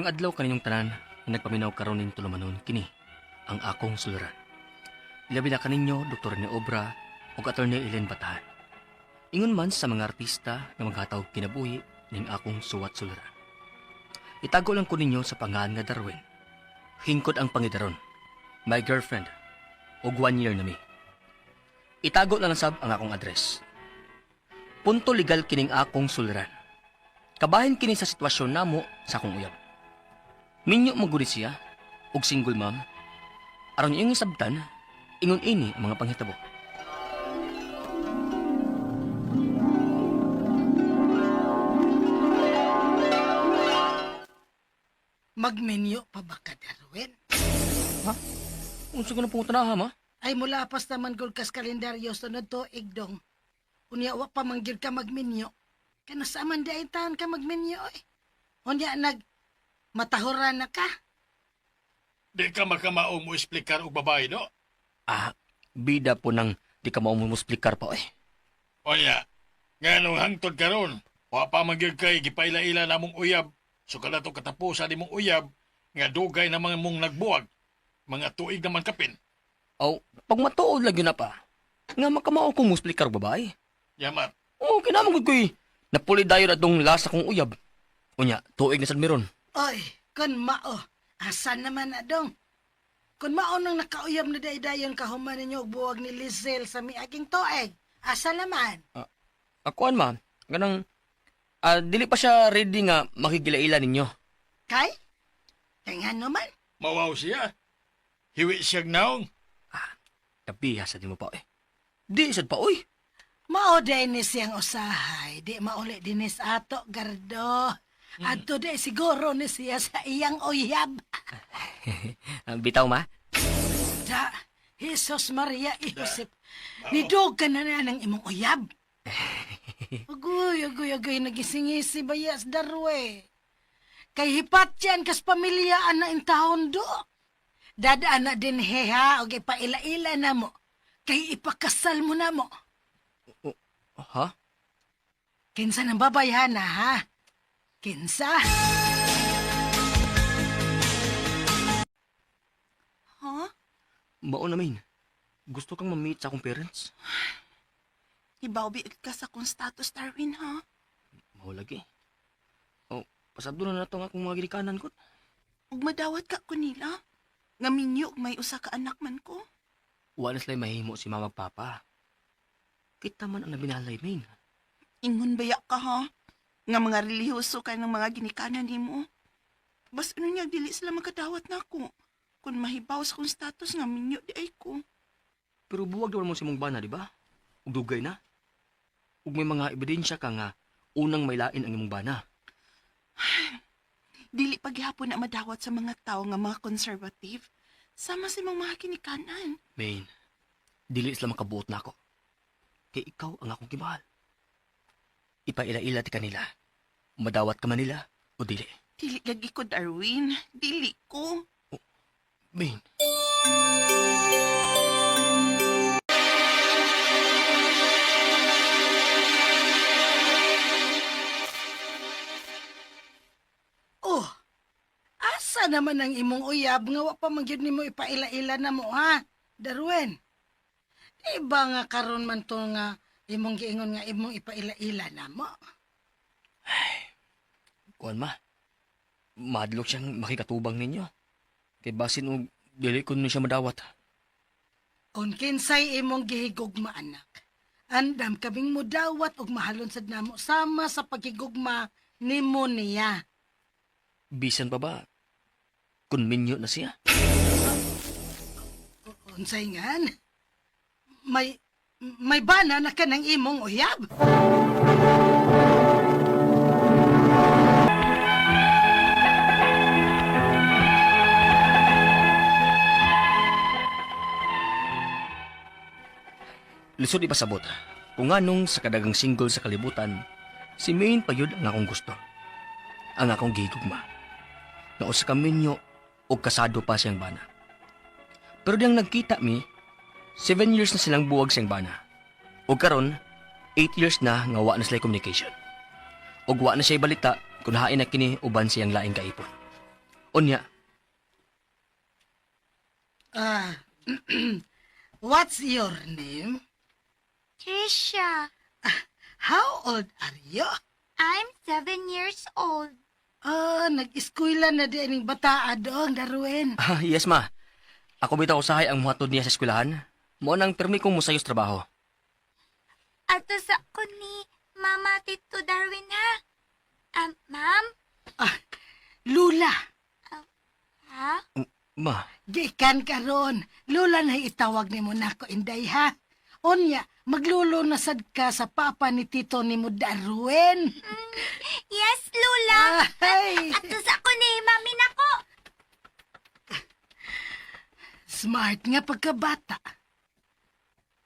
Maayong adlaw kaninyong tanan nga nagpaminaw karon ning tulumanon kini ang akong suluran. Ilabi na kaninyo Dr. Rene Obra ug Attorney Ellen Batahan. Ingon man sa mga artista nga maghatag og kinabuhi ning akong suwat suluran. Itago lang ko ninyo sa pangalan nga Darwin. Hingkod ang pangidaron. My girlfriend. Og 1 year na mi. Itago na lang sab ang akong address. Punto legal kining akong suliran. Kabahin kini sa sitwasyon namo sa akong uyab. Minyo mo gud siya og single mom. Aron iyong isabtan, ingon ini ang mga panghitabo. Magmenyo pa ba ka, Darwin? Unsa ka na pangutanaha ma? Ay mula pas naman gud kas kalendaryo sunod tuig dong. Unya wa pa man gyud ka magmenyo. Kano sa man di ay taon ka magmenyo eh. Unya nag matahuran na ka. Di ka makamao mo esplikar og babae, no? Ah, bida po nang di ka maumumuslikar pa eh. Onya, nganong hangtod karon, wa pa man gyud kay gipaila-ila namong uyab. So kada to katapusan nimong uyab nga dugay na mga mong nagbuwag. Mga tuig naman kapin. Aw, pag matuod lang yun na pa. Nga makamao kong musplikar babae. Yamat, Oo, kinamang gud ko'y napuli dayon atong lasa kong uyab. Unya, tuig na sad meron. Oy, kun mao, asa naman na dong? Kun mao nang nakauyab na daydayon kahuman ninyo og buwag ni Lizel sa miaging tuig, asa naman? Akuan ma, ganang dili pa siya ready nga makigilaila ninyo. Kay? Kay nga naman? mawaw siya. Hiwi siyang naong. Kabiha sa di mo pa eh. Di sad pa oy. Mao day ni siyang usahay, di mauli dinis ato gardo. Adto day siguro ni siya sa iyang uyab. Bitaw ma. Da, Jesus Maria Josep, nidog ka na na ng imong uyab. Agoy, agoy, agoy, nagisingisi bayas darwe. Kay hipat yan kas pamilya ana intahon do. Dadaan na din heha, og ipaila-ila na mo. Kay ipakasal mo na mo. Ha? Kinsa nang babayhana ha? Kinsa? Ha? Mao na main. Gusto kang ma-meet sa akong parents? Hibaw biit ka sa kong status, Darwin, ha? Mao lagi. Oh, pasabdo na nato ang akong mga ginikanan ko. Ug madawat ka ko nila. Nga minyo ug may usa ka anak man ko. Wa na sila mahimo si mama ug papa. Kita man ang nabinalay main. Ingon baya ka, ha? Nga mga relihiyoso kay ng mga ginikanan nimo. Bas ano niya, dili sila makadawat nako. Kung mahibaw sa kong status nga minyo di ay ko. Pero buwag daw mo si mong bana, di ba? Ug dugay na. Ug may mga ebidensya ka nga unang may lain ang imong bana. Dili paghihapon na madawat sa mga tao nga mga conservative. Sama sa imong mga ginikanan. Main, dili sila makabuot nako. Kay ikaw ang akong gimahal. Ipaila-ila ti kanila. Madawat ka man nila o dili. Dili lagi ko, Darwin. Dili ko. Main, Oh, asa naman ang imong uyab nga wa pa man gyud nimo ipaila-ila na mo ha, Darwin? Di ba nga karon man to nga imong giingon nga imong ipaila-ila na mo? kuan ma. Madlok siyang makikatubang ninyo. Kay basin og dili ko nun siya madawat. Kung kinsay imong gihigugma anak, andam kaming mudawat og mahalon sad namo sama sa paghigugma nimo niya. Bisan pa ba? Kun minyo na siya. Unsay ngan? May bana na ka ng imong uyab. Lisod ipasabot. Kung anong sa kadagang single sa kalibutan, si Maine payud ang akong gusto. Ang akong gihigugma. Na usa ka minyo og kasado pa siyang bana. Pero diyang nagkita mi, 7 years na silang buwag siyang bana. Og karon, 8 years na nga wa na sila communication. Og wa na siya balita kung hain na kini uban siyang laing kaipon. Unya, Ah, what's your name? Trisha, How old are you? I'm 7 years old. Ah, nag-eskwela na di aning bataa doong, Darwin. Ah, yes ma. Ako bitaw usahay ang muhatod niya sa eskwelahan. Mo nang permi kong musayos trabaho. Ato sa ko ni Mama Tito Darwin ha. Ma'am? Ah, Lula, Ha? Ma, gikan karon. Lula na itawag nimo nako, Inday, ha? Unya, maglulo na sad ka sa papa ni tito nimo, Darwin. Yes, Lula. Ay, Ato sa ko ni Mami nako. smart nga pagkabata.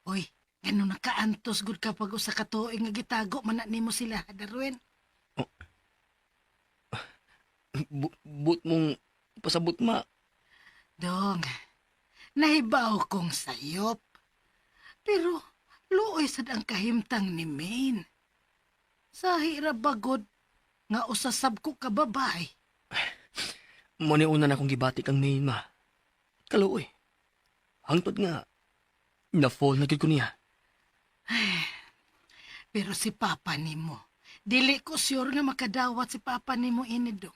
Uy, ganun nakaantos gud kapag usa ka tuig nga gitago man na nimo sila, Darwin. but mong pasabot ma. Dong, nahibaw kong sayop. Pero luoy sad ang kahimtang ni Maine. Sahi ra bagod nga usasab ko ka babae. Mo ni una na akong gibati kang main ma. Kaluoy. Hangtod nga na-fall na gyud ko niya. Pero si Papa nimo, dili ko sure nga makadawat si Papa nimo ini dong.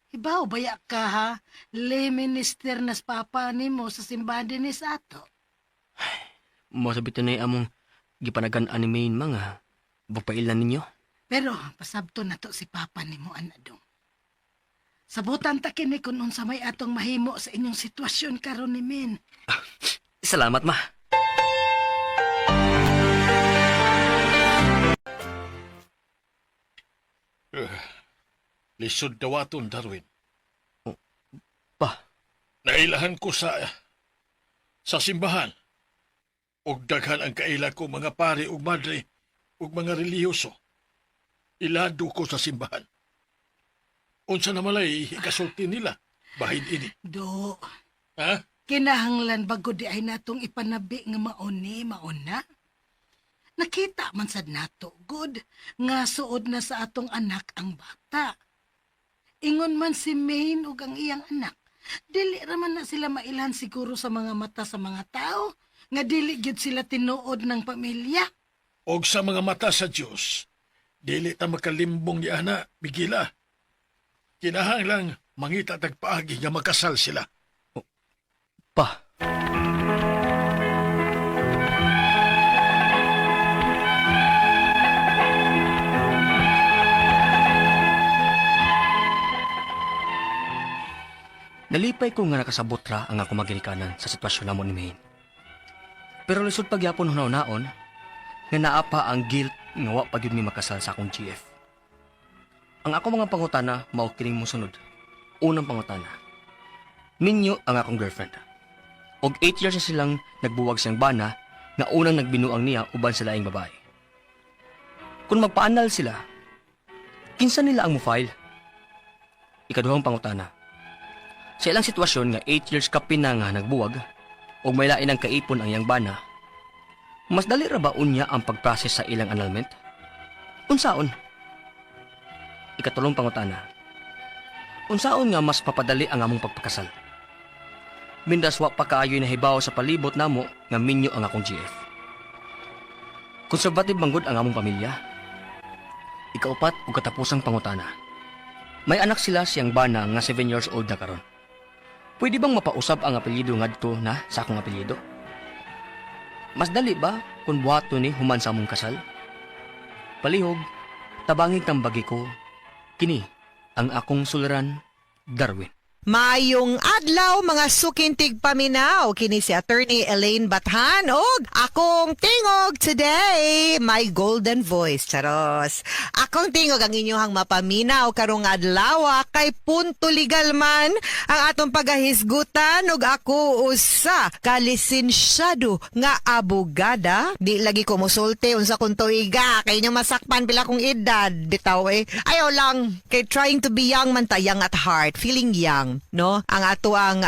Hibaw baya ka ha, lay minister nas Papa nimo sa simbahan dinhi sa ato. Mo sabit na among gipanagan-an ni main ma nga bagpailan ninyo. Pero pasabto na to si Papa nimo ana dong. Sabutan ta kini kung unsa may atong mahimo sa inyong sitwasyon karon ni Min. Salamat ma. Lisod dawaton, Darwin. Pa, Nailahan ko sa simbahan. Og daghan ang kaila ko mga pare ug madre ug mga relihiyoso. Ilado ko sa simbahan. Unsa na malay ikasulti nila bahin ini. Do, Ha? kinahanglan bago di ay natong ipanabi nga mauni mauna. Nakita man sad nato good nga suod na sa atong anak ang bata. Ingon man si Maine ug ang iyang anak. Dili ra man na sila mailhan siguro sa mga mata sa mga tao nga dili gyud sila tinuod ng pamilya. Og sa mga mata sa Dios, dili ta makalimbong ni ana, bigila. Kinahanglang mangita tag paagi nga makasal sila. Pa. Nalipay ko nga nakasabot ra ang ako maginikanan sa sitwasyon namo ni Maine. Pero lisod pagyapon hunaw-naon, nga naa pa ang guilt nga wa pa gyud mi makasal sa akong GF. Ang ako mga pangutana mao kining mosunod. Unang pangutana. Minyo ang akong girlfriend. Og 8 years na silang nagbuwag siyang bana nga unang nagbinuang niya uban sa laing babae. Kung magpaanal sila, kinsa nila ang mo-file? Ikaduhang pangutana. Sa ilang sitwasyon nga 8 years kapin na nga nagbuwag og may lain ang kaipon ang iyang bana, mas dali ra ba unya ang pag-process sa ilang annulment? Unsaon? Ikatulong pangutana. Unsaon nga mas papadali ang among pagpakasal? Mindas wa pa kaayo'y nahibaw sa palibot namo nga minyo ang akong GF. Conservative manggod ang among pamilya. Ikaupat ug katapusang pangutana. May anak sila siyang bana nga 7 years old na karon. Pwede bang mapausab ang apelyido ngadto na sa akong apelyido? Mas dali ba kung buhaton ni human sa among kasal? Palihog, tabangin tambagi ko, kini ang akong suliran, Darwin. Mayong adlaw mga sukintig paminaw kini si Attorney Elaine Bathan og akong tingog today, my golden voice, charos. Akong tingog ang inyong mapaminaw karong adlaw kay punto legal man ang atong pagahisgutan ug ako usa ka lisensyado nga abogada. Di lagi ko mosulti unsa kung tuiga kay inyo masakpan pila kong edad bitaw eh. Ayaw lang kay trying to be young man ta, young at heart, feeling young. lang, no? Ang ato ang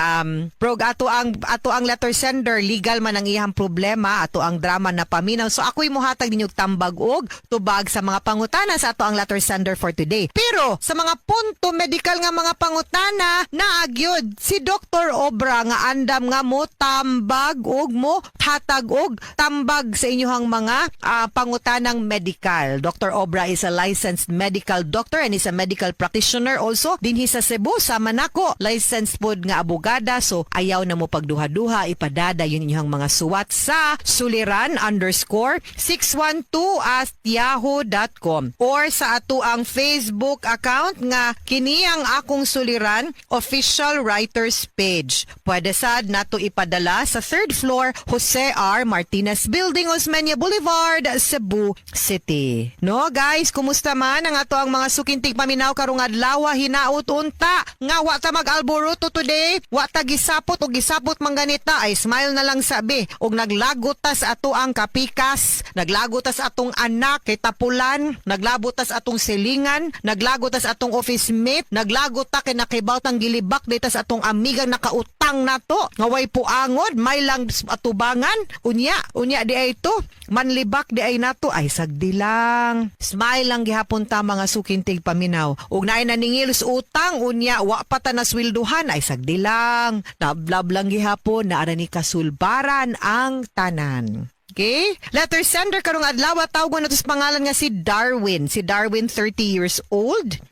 prog ato ang letter sender, legal man ang iyang problema, ato ang drama na paminaw. So ako'y muhatag ninyo og tambag og tubag sa mga pangutana sa ato ang letter sender for today. Pero sa mga punto medical nga mga pangutana, naagyod si Dr. Obra nga andam nga mo tambag og mo hatag og tambag sa inyong mga pangutanang medical. Dr. Obra is a licensed medical doctor and is a medical practitioner also dinhi sa Cebu, sama nako, licensed pod nga abogada. So ayaw na mo pagduha-duha, ipadada yun inyong mga suwat sa suliran_612@yahoo.com or sa ato ang Facebook account nga kini ang Akong Suliran Official Writers Page. Pwede sad nato ipadala sa third floor, Jose R. Martinez Building, Osmeña Boulevard, Cebu City. No, guys, kumusta man ang ato ang mga suking tigpaminaw karong adlaw? Hinaut unta nga wa ta mag-alboroto today, wa ta gisapot o gisapot man ganita, ay smile na lang sabi. Og naglagot ta sa ato ang kapikas, naglagot ta sa atong anak kay tapulan, naglagot ta sa atong silingan, naglagot ta sa atong office mate, naglagot ta kay nakibaw tang gilibak dita sa atong amigang nakautang nato nga way puangod, may lang atubangan. Unya unya di ay to manlibak di ay nato, ay sagdi lang, smile lang gihapon ta, mga suking tigpaminaw. Ug naay naningil sa utang, unya wa pa ta naswelduhan, ay sagdi lang, nablab lang gihapon, naara ni kasulbaran ang tanan. Okay? Letter sender karong adlaw, tawgon nato sa pangalan nga si Darwin. Si Darwin, 30 years old.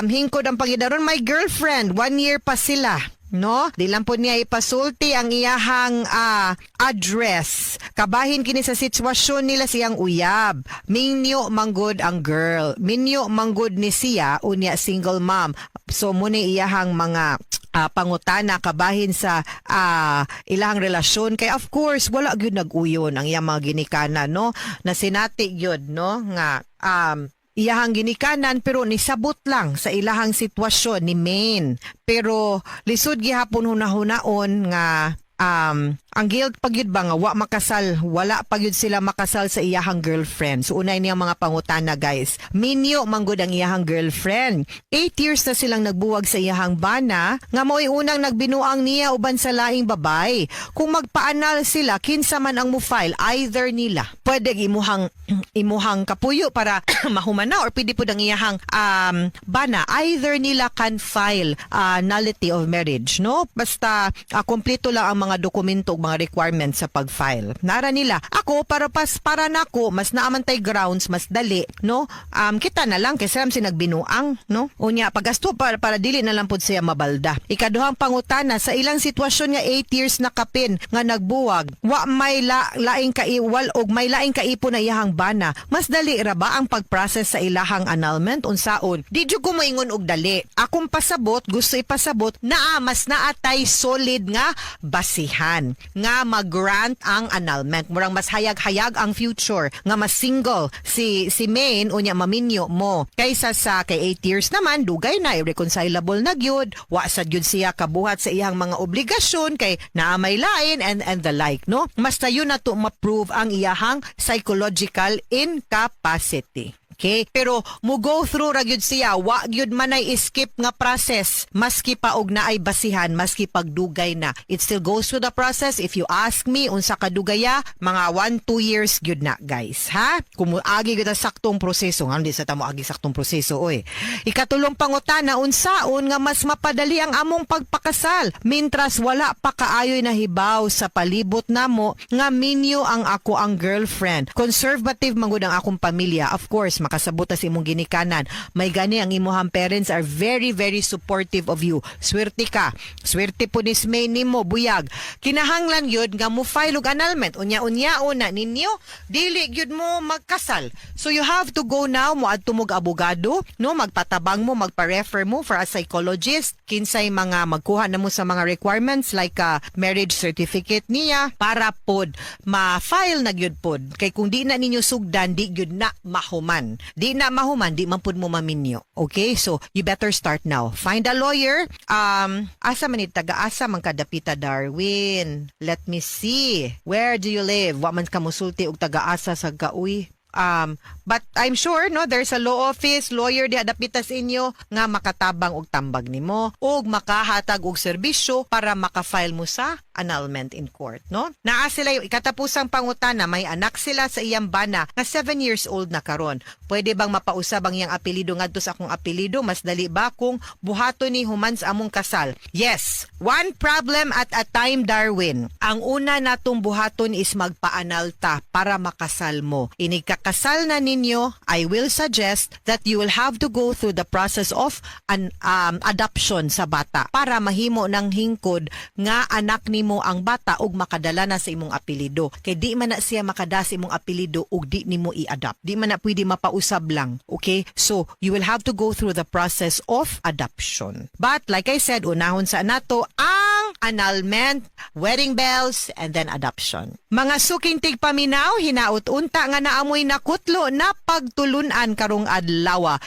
Hingkod ang pangidaron, may girlfriend, one year pa sila. No? Di lang po niya ipasulti ang iyahang address. Kabahin kini sa sitwasyon nila siyang uyab. Minyo manggod ang girl. Minyo manggod ni siya, unya single mom. So muna iyahang mga pangutana kabahin sa ilang relasyon kay of course wala gyud nag-uyon ang iyang mga ginikanan, no, na sinati gyud, no, nga iyahang ginikanan, pero nisabot lang sa ilahang sitwasyon ni Maine, pero lisod gihapon hunahunaon nga ang guilt pa gyud ba nga wa makasal, wala pa gyud sila makasal sa iyahang girlfriend. So unay niyang mga pangutana, guys. Minyo manggod ang iyahang girlfriend. 8 years na silang nagbuwag sa iyahang bana nga mao'y unang nagbinuang niya uban sa laing babay. Kung magpa-annul sila, kinsa man ang mo file, either nila. Pwede imuhang kapuyo para mahumana or pwede pud ang iyahang bana. Either nila can file nullity of marriage, no? Basta kompleto lang ang mga dokumento ug mga requirements sa pag-file. Nara nila. Ako para nako mas naamantay grounds, mas dali, no? Kita na lang kaysa si nagbinuang, no? Unya pagasto para dili na lang pud siya mabalda. Ikaduhang pangutana, sa ilang sitwasyon nga 8 years na kapin nga nagbuwag, wa may laing kaiwal og may laing kaipon na iyahang bana. Mas dali ra ba ang pag-process sa ilahang annulment, unsaon? Di jud ko moingon og dali. Akong pasabot, gusto ipasabot naa mas naatay solid nga basihan nga mag-grant ang annulment. Murang mas hayag-hayag ang future nga mas single si Maine, unya maminyo mo kaysa sa kay 8 years naman, dugay na, irreconcilable na gyud, wa sad gyud siya kabuhat sa iyang mga obligasyon kay naa may lain and the like, no? Mas tayo na to ma-prove ang iyahang psychological incapacity. Okay? Pero mo go through ra gyud siya, wa gyud manay skip nga process maski pa og naay basihan, maski pagdugay na. It still goes through the process. If you ask me unsa kadugaya, mga 1 2 years gyud na, guys, ha? Kung moagi gyud ang saktong proseso, nga di sa tamo agi saktong proseso oy. Ikatulong pangutana, unsaon nga mas mapadali ang among pagpakasal mintras wala pa kaayoy nahibaw sa palibot namo nga minyo ang ako ang girlfriend? Conservative man gud ang akong pamilya. Of course, makasabot ta sa imong ginikanan. May gani ang imuhang parents are very very supportive of you. Swerte ka. Swerte po ni Smay nimo buyag. Kinahanglan gyud nga mo file og annulment. Unya-unya na ninyo dili gyud mo magkasal. So you have to go now, mo adto mo og abogado, no, magpatabang mo, magpa-refer mo for a psychologist, kinsay mga magkuha na mo sa mga requirements like a marriage certificate niya para pod ma-file na gyud pod. Kay kung di na ninyo sugdan, di gyud na mahuman. Di na mahuman, di man pud mo maminyo. Okay? So you better start now. Find a lawyer. Asa man ni, taga-asa man kadapita, Darwin? Let me see. Where do you live? Wa man ka musulti og taga-asa sa kauy. But I'm sure, no, there's a law office, lawyer diha dapita sa inyo nga makatabang og tambag nimo ug makahatag og serbisyo para maka-file mo sa annulment in court, no? Naa sila yung ikatapusang pangutana, may anak sila sa iyang bana nga 7 years old na karon. Pwede bang mapausab ang iyang apelyido ngadto sa akong apelyido? Mas dali ba kung buhaton ni human sa among kasal? Yes. One problem at a time, Darwin. Ang una natong buhaton is magpa-annul ta para makasal mo. Inig kakasal na ninyo, I will suggest that you will have to go through the process of an adoption sa bata para mahimo ng hingkod nga anak nimo ang bata ug makadala na sa imong apelyido. Kay di man na siya makada sa imong apelyido ug di nimo i-adopt. Di man na pwede mapausab lang. Okay? So, you will have to go through the process of adoption. But like I said, unahon sa nato ang annulment, wedding bells, and then adoption. Mga suking tigpaminaw, hinaut unta nga naamoy nakutlo na pagtulunan karong adlaw.